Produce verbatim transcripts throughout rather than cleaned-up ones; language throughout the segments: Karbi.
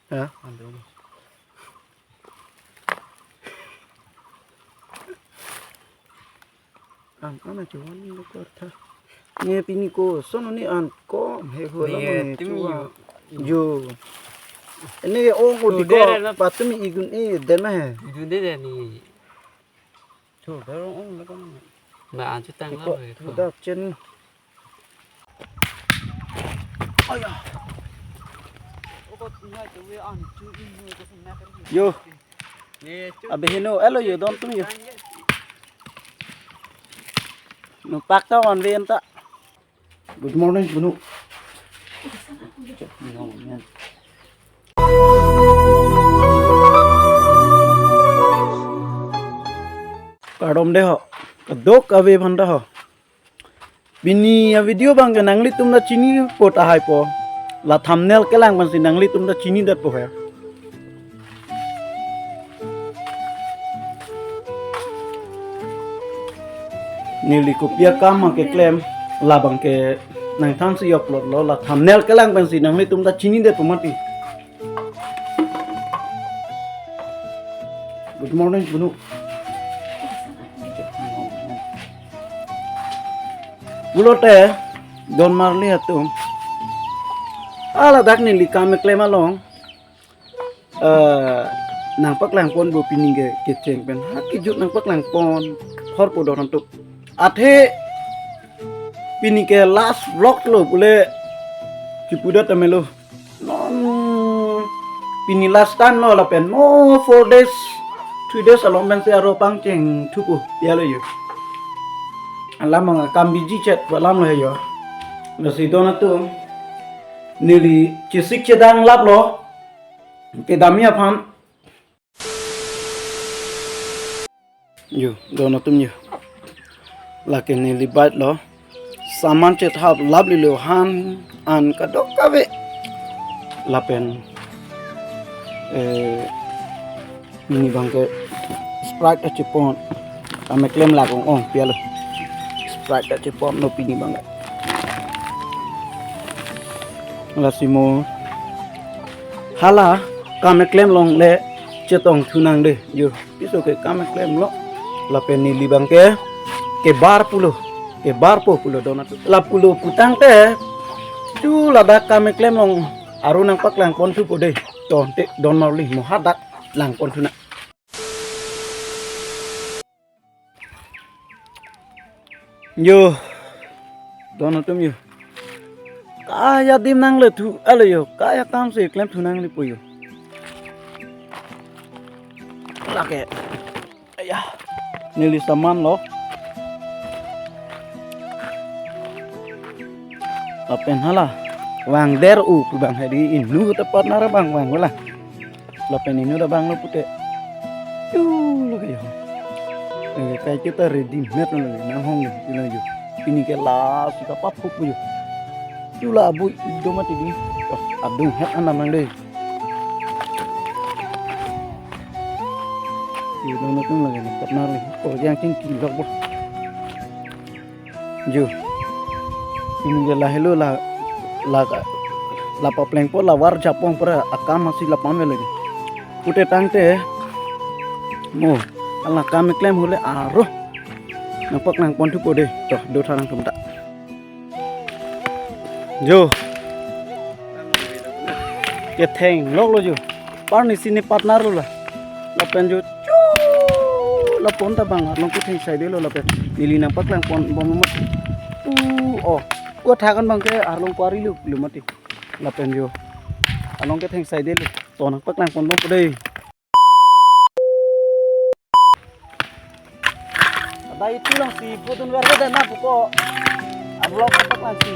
Ha? An, an achuan lo kotha. Ne pini koson ne an ko he ho la Ne ne tumi chuwa. Yo. Ne ong ko Sudah diko dah, patumi igun e den ma he. Sudah dah ni. Sudah ong lo kan. Ba an chu tang Iko la. Sudah chen. Aya. Yo. Abeheno, elo yo, don atum yo. No pak ta on ven ta. Good morning, Bunu. Kardom de ho. Kadokave aphan ta ho. Pini avideo abang ke nanglitum ta chinipo tahai po. La thumbnail kelang pensi nanglitum ta chinidetpo he. Neli kopi akam keklem labang ke nangthansi upload lo, la thumbnail kelang pensi nanglitum ta chinidetpo mati. Good morning, Bunu. Pulote, don marli atum. Hala dak neli kam keklem along. Eh, nangpaklangponpo pini ke kecheng pen. Ha kejut nangpaklangpon. Horpo don atum. Athe pini ke last vlog lo pule. Chipuda tamelo. Non pini last time lo lapen mo four days, three days along pensi aro pangcheng thupo ya lo yo. Alam ang kam biji chet alam lo yo. Lasi don atum neli chesik chedang lap lo. Kedamji aphan. Yo, don atum yo. Lake neli bike lo. Saman chethap laplilo han an kadokave. Lapen, eh, pini abang ke Sprite kachepon. Kam keklem lak ong ong pi ya lo. Sprite kachepon lo pini abang ke. Lasi mo hala kam keklem longle chetong thunang de. Yo. Piso ke kam klemlo. Lapen neli abang ke kebar pulo. Kebarpo pulo don atum. La pulo putangte. Chu ladak kam klem along aro nangpaklangpon thupo de. Ton te don marli mo hadak langpon thunang. Yo. Don atum yo. Kaya adim nangle thu ale yo. Kaya kam si klem thunang nipo yo. Lake. Aya. Neli saman lo. Lapen hala. Vangdet u pu abang hadi inut ta partner abang vang wala. Lapen inut abang lo pute. Yo, lo kayo. Lake kai kita ready made lo lake. Nang hong yo, yo, yo. Pini ke lasi kapap hup yo. Yo la abu ido mati di. Oh, adung het anam nang de. Yo, nang nang lake ni partner ni. Oh, yang chingki lok bo. Jo. Pini ke lahelo la, la, la paplengpo la var japong pura akam masi la pame lagi. Pute tangte. Mo, ala kam klem hole aro. Nangpaklangpon thupo de. Toh, do tharang tum ta. Jo. Ketheng lok lo jo. Par ni sini partner lo la. Lapen jo. Chu. Lapon ta abang arlong ketheng saidelo lapen. Neli nangpaklangpon bom mat. Tu, oh. Ko thakan abang ke arlong kwari lo lo mati. Lapen jo. Arlong ketheng saidelo. To nangpaklangpon bompo de. Ada itu lang si putun verga dan na puko. Arlong ketak lang si.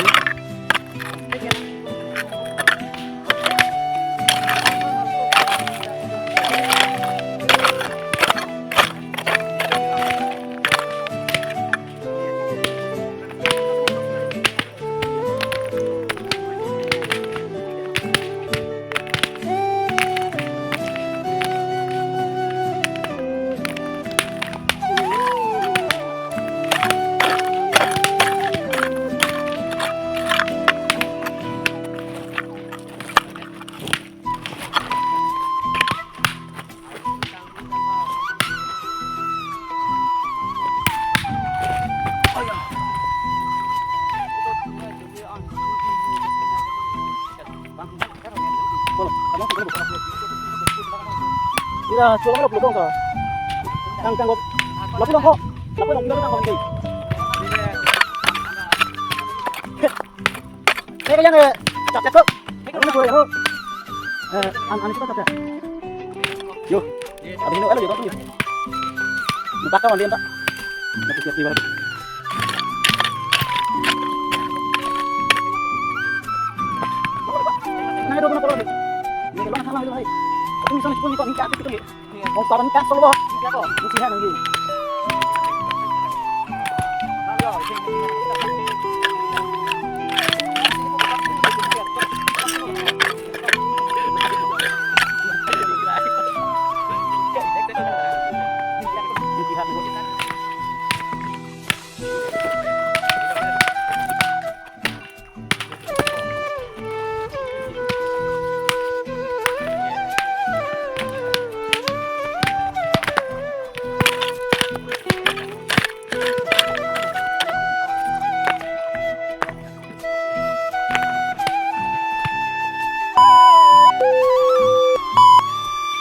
Ira, sulang lo, sulang ka. Kang, kang, lapu lang ko. Lapu lang, lapu lang ko. Eh, yang, eh, cak, cak, cak. Ano na ko, ano? Eh, an, ano kita cak? Yo. Abis ini, ano, yo, tak. Minta kawan dia, minta. Nanti siap tiba. Nah, itu kenapa, Bang? Ini, Bang, salah, itu, Bang. Itu misalnya sepuluh, Bang, minta itu, gitu, ya. Mau sekarang minta solo, Bang. Minta, Bang. Ini sih, Bang, ini.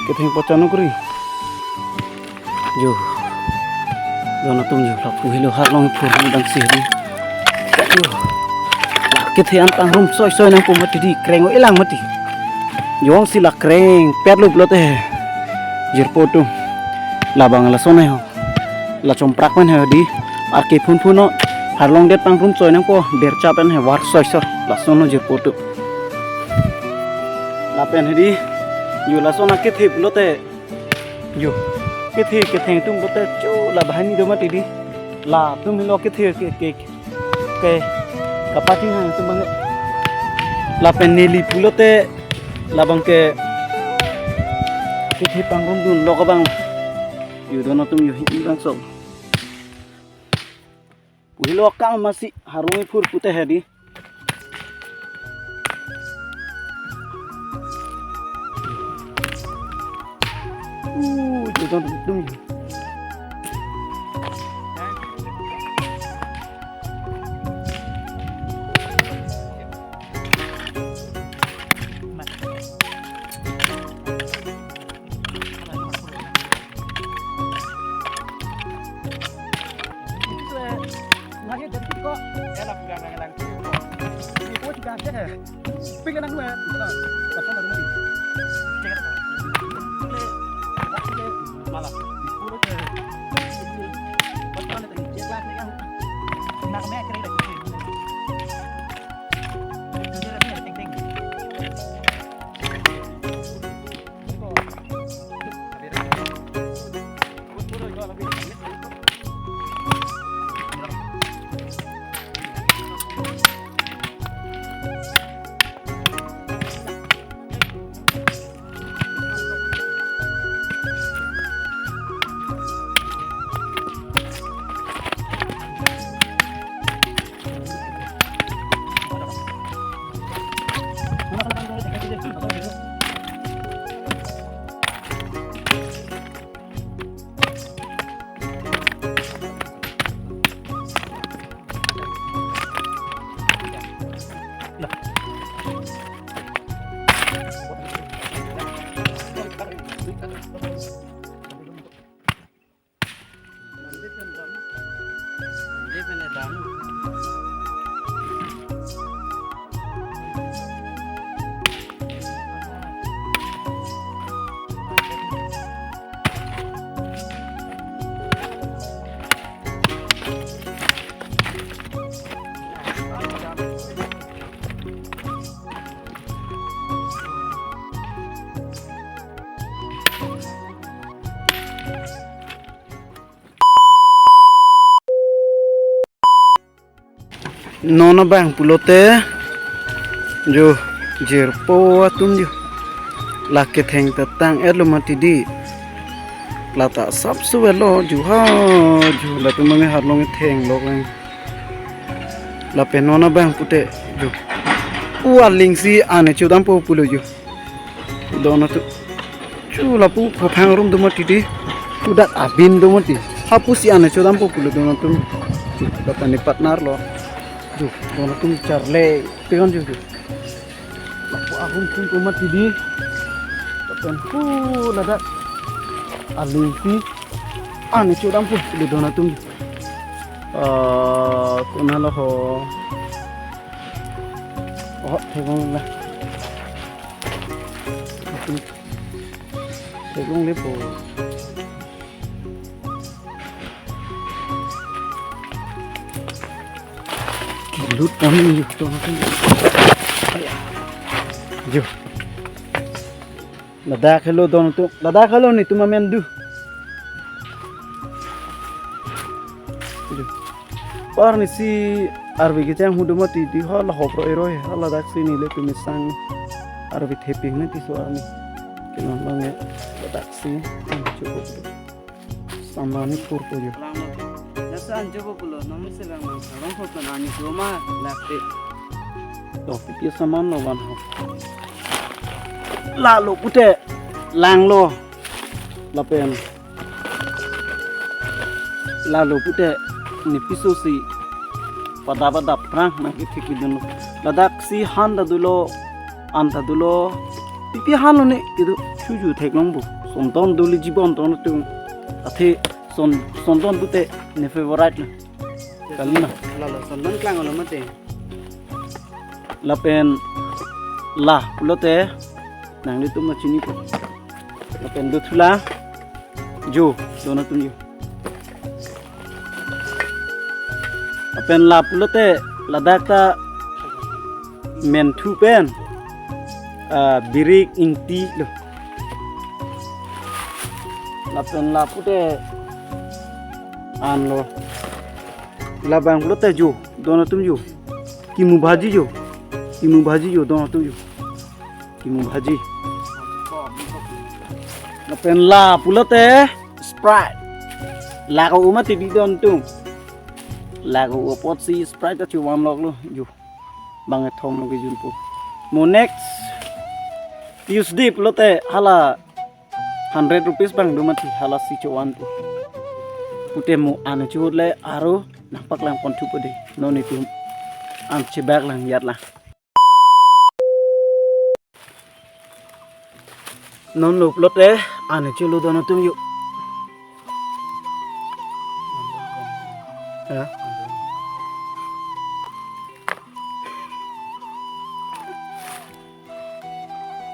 Ketheng pochano kuri. Jo. Don atum jo, lapu helo, harlong phur ni dang sih ni. Jo. La kethe an tang rum soi soi nangpo mati di, kreng o-elang mati. Jongsi la kreng pet lo pulote, jirpo atum, labang lason he ho. La chomprak pen he di, arke phun phun no, harlong det tang rum soi nangpo, bercha pen he var soi soi, lason no jirpo atum. Lapen he di, jo lason akethe pulote, jo, kethe ketheng atum pulote, chu la bahani do mati di, latum helo kethe ke, ke, ke, kapaching hang atum bang. Lapen neli pulote, labang ke, kethe pangrum dun lo kabang. Jo don atum jo hi bang sok. Pu helo kang masi harung phur pute he di. Uh, jo don atum. Non abang pulote jo jirpo atum jo la ketheng ta tang-et lo mati di. La ta sapso velo jo ha jo latum mame harlong thenglo lang. Lapen non abang pute jo. Pu aling si ane chodampo pulo jo. Don atum. Chu lapu phaphang rum do mati di. Pu dak abin do mati. Hapu si ane chodampo pulo don atum. Chu, dak ani partner lo. Chu, don atum charle. Peon chu chu. Lapu a Hum hum hum mati di. Lapen pu ladak. Alingsi. Ani chodam pu. Di don atum. Ah, kuna lo ho. Oh, theklong la. Theklong le po. Kilut kami yuk to. Yo. Ladak helo don atum. Ladak helo netum amen do. Yo. Arnisi arve kecheng hudu mati di hala hopro eroi hala daksi nelitum isang arve theping mati so arni. Kenon bang ya daksi. Cukup. Samani pur pujo. Nasa anjo pulo, nami selang nang sarong ko tan ani cuma lakte. To, pipi saman lo van ho. Lalo pute, langlo. Lapen. Lalo pute, ne piso si. Pada pada prang nang kithik dunlo. Ladak si han ta dolo, an ta dolo. Pipi hanlo ne, kitu chuju theklong bu. Sondon doli jibon ton tung. Athe son, sondon pute ne favorite lo. Kali na. Lalo sondon klang lo mate. Lapen la pulote nanglitum ma chini ko. Lapen do thula jo don atum jo. Lapen la pulote ladak ta menthu pen, ah, birik ingti lo. Lapen la pute an lo. Labang pulote jo don atum jo. Kimu bhaji jo. Kimu bhaji jo don atum jo. Kimu bhaji. Lapen la pulote Sprite. La ko uma tibi don atum. La ko apot si Sprite ta chuwan lok lo jo. Bang ethom lo ke junpo. Mo next Tuesday pulote hala hundred rupees bang do mati hala si chuwan po. Pute mo an chut le aro nangpaklang pon thupo de. Non itum an chebak lang yat lang. Non lo pulote an chulo don atum jo. Ya.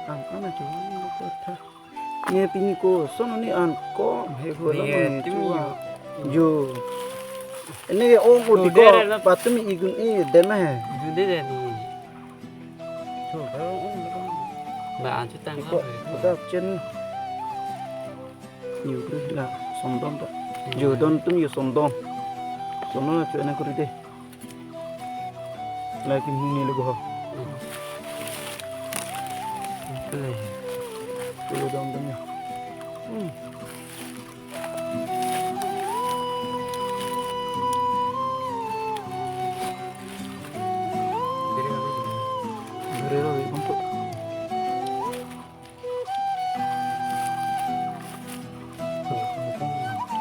An an chulo ko tha. Ne pini ko son ni an ko he ho la ne tu. Jo. Ini ke ong ko di ko. Patumi igun e dem he. Jude de ni. Ba an chu tang ko. Ko ta chen. Yo kru la sondon to. Jo don atum jo sondon. Sondon chu ena kuri de. Lagi muni lagi ho. Tulo don atum ya. Hmm.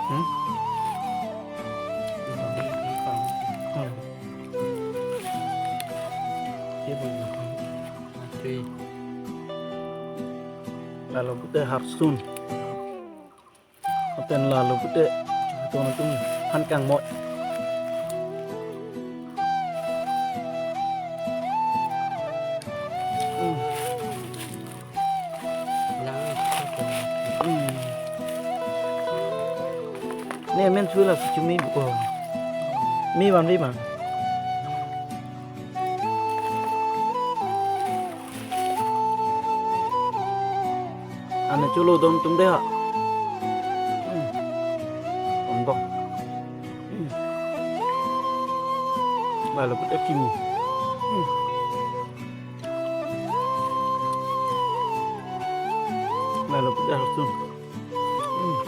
Hmm? Lalo pute harsun. Lapen lalo pute chuton atum han kangmoi. Hmm. Hmm. Ne men chula si chumi buko. Mi van vi van. Ane chulo don atum de ha. Hmm. Ongkok. Hmm. Lalo pute kimu. Hmm. Lalo pute harsun. Hmm.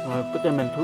Lalo pute menthu.